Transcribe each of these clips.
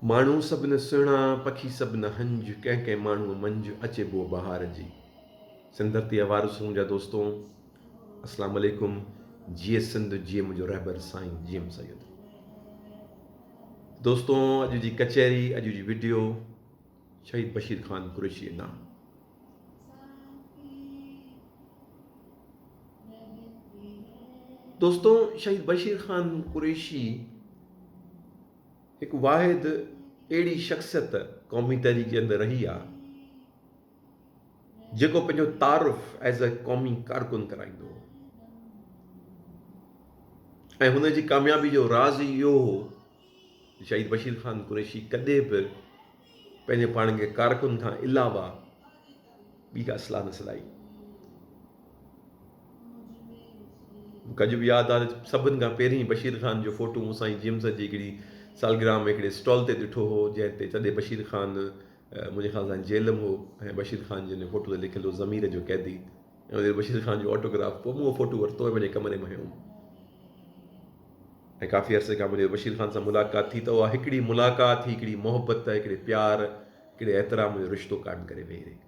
ماڻهو سڀ نه سهڻا، پکي سڀ نه هنج، ڪنهن ڪنهن ماڻهوء منجهه اچي بوء بهار جي. سنڌ ڌرتي جا وارث منهنجا دوستو اسلام عليڪم جيئي سنڌ جيئي منهنجو رهبر سائين جي ايم سيد. دوستو اڄ جي ڪچهري اڄ جي وڊيو شهيد بشير خان قريشي جي نام. دوستو شهيد بشير خان قريشي هڪ واحد اهڙي شخصيت قومي تحريڪ جي اندر رهي آ جيڪو پنهنجو تعارف ايز اي قومي ڪارڪن ڪرائيندو هو ۽ هن جي ڪاميابي جو راز ئي اهو هو شهيد بشير خان قريشي ڪڏهن به پنهنجي پاڻ کي ڪارڪن کان علاوه ٻي ڪا اصلاح نه سڏائي. مون کي اڄ به ياد آهي ته سڀن کان پهرين بشير خان جو فوٽو مون سائين جي ايم سر جي هڪڙي سالگرهه ۾ هڪڙي اسٽال تي ڏٺو هو جنهن تي تڏهن بشير خان منهنجي خيال سان جيل ۾ هو ۽ بشير خان جي ان فوٽو تي لکيل هو ضمير جو قيدي ۽ ان بشير خان جو آٽوگراف پوء مون اهو فوٽو ورتو ۽ پنهنجي ڪمري ۾ هنيو ۽ ڪافي عرصي کان منهنجي بشير خان سان ملاقات ٿي ته اها هڪڙي ملاقات هڪڙي محبت هڪڙي پيار هڪڙي احترام جو رشتو قائم ڪري ويهي رهي.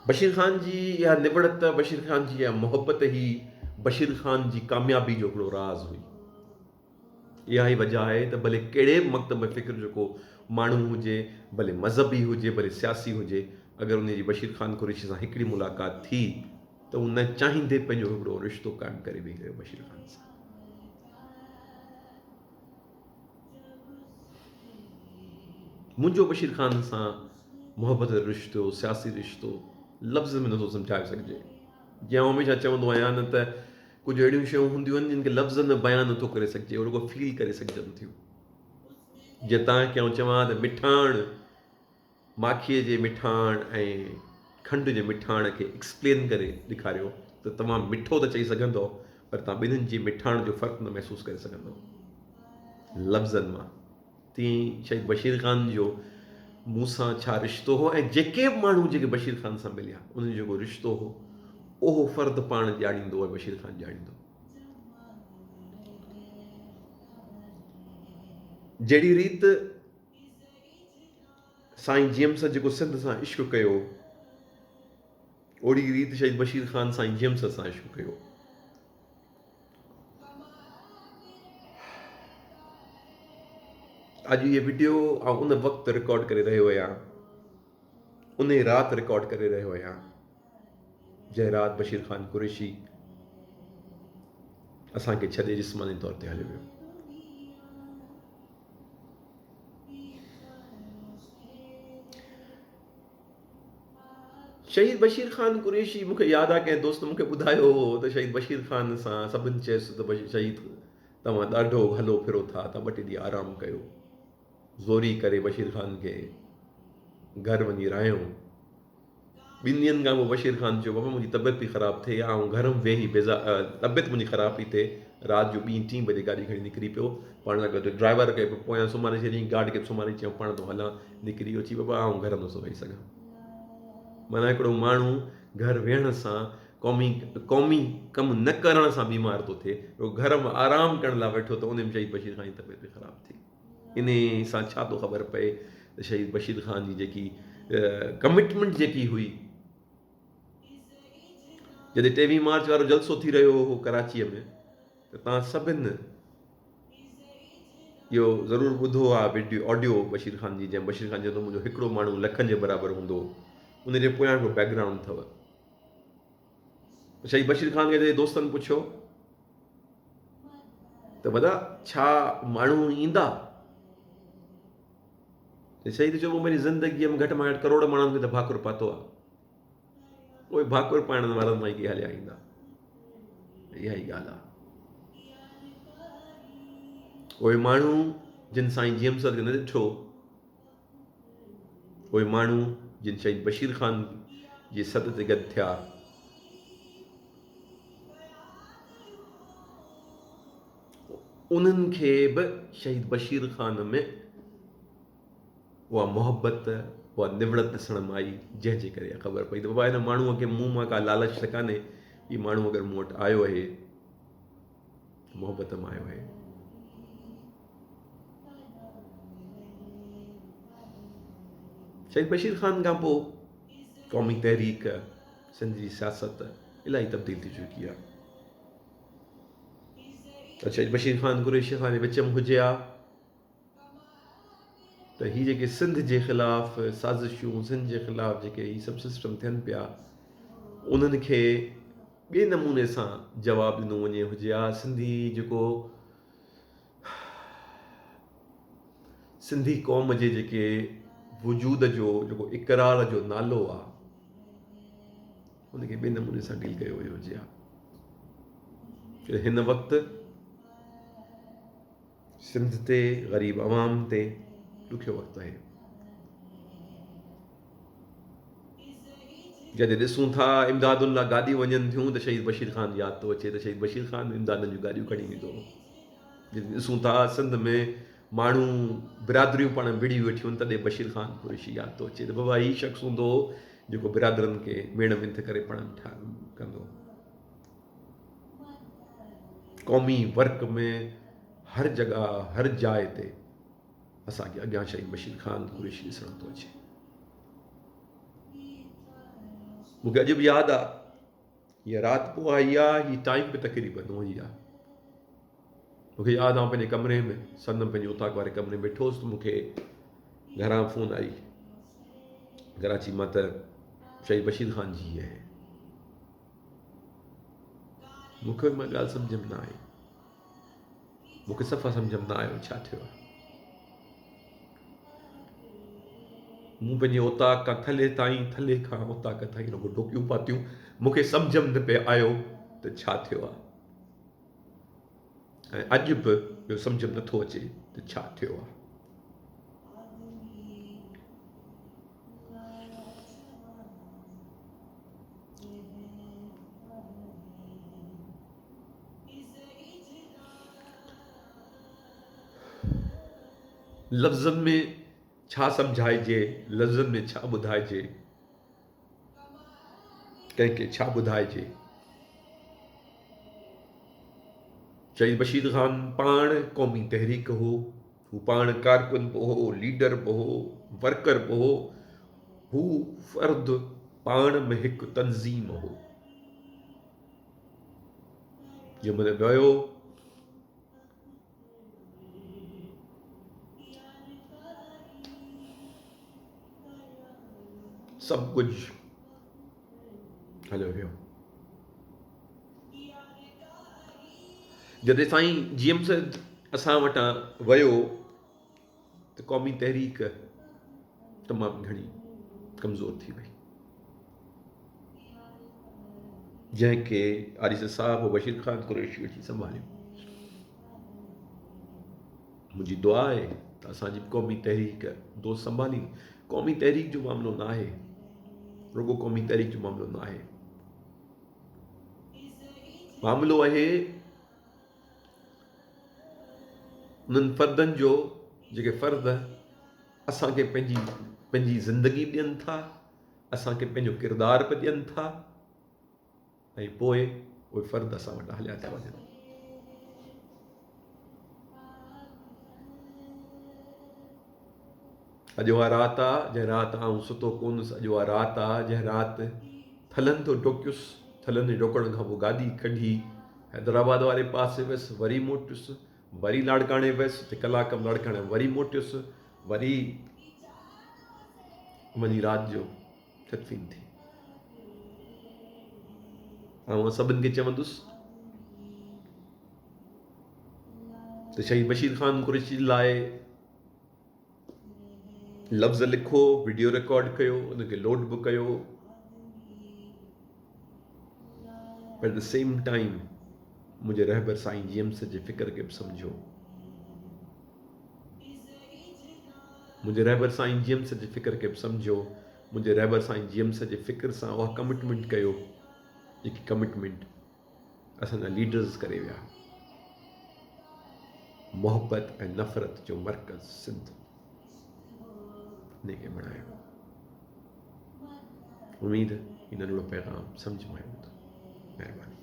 بشير خان جي اها نوڙت، بشير خان جي اها محبت ئي بشير خان جي ڪاميابي جو هڪڙو راز هئي. اها ئي وجه آهي ته ڀلي ڪهڙي به مڪتب فڪر جو ڪو ماڻهو هجي، ڀلي مذهبي هجي، ڀلي سياسي هجي، اگر ان جي بشير خان قريشي سان هڪڙي ملاقات ٿي ته هو نه چاهيندي پنهنجو هڪڙو رشتو قائم ڪري ويهي رهيو بشير خان سان. منهنجو بشير خان سان محبت جو رشتو، سياسي رشتو لفظن ۾ نٿو سمجهائي سگهجي. جيئن آئون هميشه چوندو آهيان نه ته ڪجهه اهڙيون شيون هونديون آهن جن کي لفظن ۾ بيان نٿو ڪري سگهجي، اهي رڳو فيل ڪري سگهجن ٿيون. جيئن توهان کي آئون چوان ته مٺاڻ ماکيء جي مٺاڻ ۽ کنڊ جي مٺاڻ کي ايڪسپلين ڪري ڏيکاريو ته توهان مٺو ته چئي سگهندؤ پر توهان ٻنهين جي مٺاڻ جو فرق نه محسوس ڪري سگهندؤ لفظن مان. تيئن ئي شهيد بشير خان جو مون سان ڇا رشتو هو ۽ جيڪي به ماڻهو جيڪي بشير خان سان مليا انهن جو جيڪو رشتو هو اهو فرد پاڻ ڄاڻيندو ۽ بشير خان ڄاڻيندو. جهڙي ريت سائين جي ايم سر جيڪو سنڌ سان عشق ڪيو اوڙي ريت شهيد بشير خان سائين جي ايم سر سان عشق ڪيو. اڄ هي وڊيو آئون ان وقت رڪارڊ ڪري رهيو آهيان ان رات رڪارڊ ڪري رهيو آهيان جنهن رات بشير خان قريشي اسان کي ڇڏي جسماني طور تي هليو ويو. شهيد بشير خان قريشي مون کي ياد آ ڪنهن دوست مون کي ٻڌايو هو ته شهيد بشير خان سان سڀن چيس ته شهيد توهان ڏاڍو هلو ڦرو ٿا ته ٻه ٽي ڏينهن آرام ڪيو زوري ڪري بشير خان کي گهر وڃي رهايو ٻن ڏينهن کان پوء بشير خان چيو، بابا منهنجي طبيعت پئي خراب ٿئي، آئون گهر ۾ ويهي بيزا طبيعت منهنجي خراب پئي ٿئي. رات جو ٻين ٽين بجي گاڏي کڻي نڪري پيو. پاڻ سان گڏ ڊرائيور کي به پويان سمهاري ڇڏيائين، گارڊ کي به سمهاري چيائون پاڻ ٿو هلان. نڪري ويو، چي بابا آئون گهر نٿو ويهي سگهان. معنيٰ هڪڙو ماڻهو گهر ويهڻ سان قومي قومي ڪم نه ڪرڻ سان بيمار ٿو ٿئي. رڳو گهر ۾ آرام ڪرڻ لاء ويٺو ته ان ۾ شهيد بشير خان جي طبيعت به خراب ٿي. انهي سان ڇا ٿو خبر پئي ته شهيد بشير خان جي جيڪي ڪمٽمينٽ جيڪي هئي جڏهن ٽيويهه مارچ وارو جلسو ٿي رهيو هو ڪراچيء ۾ ته تان سڀن اهو ضرور ٻڌو آ وڊيو آڊيو بشير خان جي جنهن بشير خان چوندو منهنجو هڪڙو ماڻهو لکن جي برابر هوندو ان جي پويان هڪڙو بيڪ گرائونڊ اٿو شهيد بشير خان کي جڏهن دوستن پڇيو ته وڏا ڇا ماڻهو ايندا؟ ته شهيد چيو مون پنهنجي زندگيء ۾ گهٽ مان گهٽ ڪروڙ ماڻهن کي ته ڀاڪر پاتو آهي. اهي ڀاڪر پائڻ وارن مان ئي ڪي هليا ايندا. اها ئي ڳالهه آهي. اهي ماڻهو جن سائين جي ايم سر کي نه ڏٺو اهي ماڻهو جن شهيد بشير خان جي سڏ تي گڏ ٿيا، انهن کي به شهيد بشير خان ۾ اها محبت، اها نوڙت ڏسڻ ۾ آئي، جنهن جي ڪري اها خبر پئي ته بابا هن ماڻهوء کي مون مان ڪا لالچ ته ڪانهي، هي ماڻهو اگر مون وٽ آيو آهي. محبت مان آيو آهي. شهيد بشير خان کان پوء قومي تحريڪ، سنڌ جي سياست الاهي تبديل ٿي چڪي آهي. ته شهيد بشير خان قريشي اسان جي وچ ۾ هجي ها ته هي جيڪي سنڌ جي خلاف سازشون، سنڌ جي خلاف جيڪي هي سڀ سسٽم ٿين پيا، انهن کي ٻئي نموني سان جواب ڏنو وڃي هجي ها. سنڌي جيڪو سنڌي قوم جي جيڪي وجود جو جيڪو اقرار جو نالو آ ان کي ٻئي نموني سان ڊيل ڪيو ويو هجي ها. هن وقت سنڌ تي غريب عوام تي ڏکيو وقت آهي. جڏهن ڏسون ٿا امدادن لاء گاڏيون وڃن ٿيون ته شهيد بشير خان ياد ٿو اچي ته شهيد بشير خان امدادن جون گاڏيون کڻي ويندو هو. جڏهن ڏسون ٿا سنڌ ۾ ماڻهو برادريون پاڻ وڙهي ويٺيون آهن تڏهن بشير خان قريشي ياد ٿو اچي ته بابا هي شخص هوندو هو جيڪو برادرن کي ميڙ منٿ ڪري پاڻ ڪندو هو. قومي ورڪ ۾ هر جڳهه هر جاء تي اسان کي اڳيان شهيد بشير خان قريشي ڏسڻ ٿو اچي. مون کي اڄ به ياد آ هيء رات پوء آئي آ، هي ٽائيم به تقريبن اهو ئي آ. مون کي ياد آ آئون پنهنجي ڪمري ۾ سندم پنهنجي اوطاق واري ڪمري ۾ ويٺو هوس ته مون کي گهران فون آئي ڪراچي مان ته شهيد بشير خان جي هي. مون کي اها ڳالهه سمجهه ۾ نه آئي. مون کي صفا سمجهه ۾ نه آيو ڇا ٿيو آهي. مون پنهنجي اوطاق کان ٿلهي تائين، ٿلهي کان اوطاق تائين رڳو ڊوڪيون پاتيون. مون کي سمجهه ۾ نه پئي آيو ته ڇا ٿيو آهي. ۽ اڄ به اهو سمجهه ۾ نٿو اچي ته ڇا ٿيو آهي. لفظن ۾ ڇا سمجهائجي، لفظن ۾ ڇا ٻڌائجي، ڪنهن کي ڇا ٻڌائجي. شهيد بشير خان پاڻ قومي تحريڪ هو، هو پاڻ ڪارڪن به هو، ليڊر به هو، ورڪر به هو، هو فرد پاڻ ۾ هڪ تنظيم هو. جنهن مهل ويو سڀ ڪجهه هليو ويو. جڏهن سائين جي ايم سيد اسان وٽان ويو ته قومي تحريڪ تمام گهڻي ڪمزور ٿي وئي، جنهن کي آريسر صاحب ۽ بشير خان قريشي اچي سنڀاليو. منهنجي دعا آهي ته اسان جي قومي تحريڪ دوست سنڀالين. قومي تحريڪ جو معاملو نه آهي، رڳو قومي تحريڪ جو معاملو نه آهي، معاملو آهي انهن فردن جو جيڪي فرد اسان کي پنهنجي پنهنجي زندگي به ڏين ٿا، اسان کي پنهنجو ڪردار به ڏين ٿا ۽ پوء اهي فرد اسان وٽان هليا ٿا وڃن. اڄ اها رات آ جنهن رات آئون ستو ڪونه هوس، اڄ اها رات آ جنهن رات ٿلهن ٿو ڊوڪيس، ٿلهن جي ڊوڪڻ کان پوء گاڏي ڪڍي حيدرآباد واري پاسي ويس، وري موٽيس، وري لاڙڪاڻي ويس، اتي ڪلاڪ ۾ لاڙڪاڻي وري موٽيس، وري وڃي رات جو تدفين ٿي. آئون سڀن کي چوندس ته شهيد بشير خان قريشي لاء لفظ لکو، وڊيو رڪارڊ ڪيو، ان کي لوڊ به ڪيو پر ايٽ the same time منهنجي رهبر سائين جي ايم سيد جي فڪر کي به سمجهو. منهنجي رهبر سائين جي ايم سيد جي فڪر کي به سمجهو. منهنجي رهبر سائين جي ايم سيد جي فڪر سان اها ڪمٽمينٽ ڪيو جيڪي ڪمٽمينٽ اسان جا ليڊرز ڪري ويا. محبت ۽ نفرت جو مرڪز سنڌ ان کي بڻايو. اميد هي ننڍڙو پيغام سمجهه ۾ آيو هوندو. مهرباني.